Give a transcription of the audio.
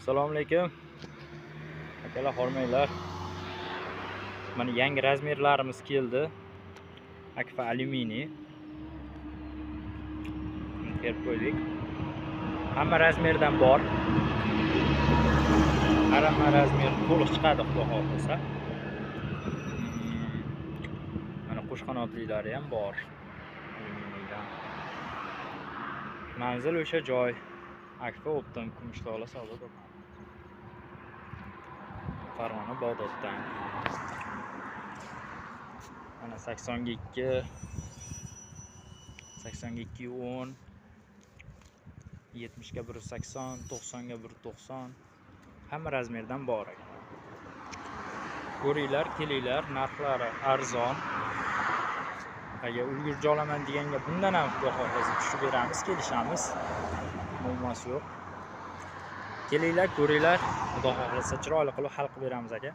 Assalomu alaykum. Akalar, hormanglar. Mana yangi razmerlarimiz keldi. Akfa alyuminiy. Terib qo'ydik. Hamma razmerdan bor. Hamma razmer to'liq chiqadi, xudo xohlasa. Mana qo'shqanotlilari ham bor. Alyuminiydan. Manzil o'sha joy. Akfa Optim Kumushtola savdo do'koni. Farg'ona Bag'doddan. Mana 82, 82 10, 70 ga 180, 90 ga 190, hamma razmerdan bor ekan. Ko'ringlar, kelinglar, narxlari arzon. Agar ulgurji olaman deganga bundan ham xudo xohlasa tushib beramiz, kelishamiz. Muammosi yo'q. Kelinglar, ko'ringlar, xudo xohlasa chiroyli qilib hal qilib beramiz aka.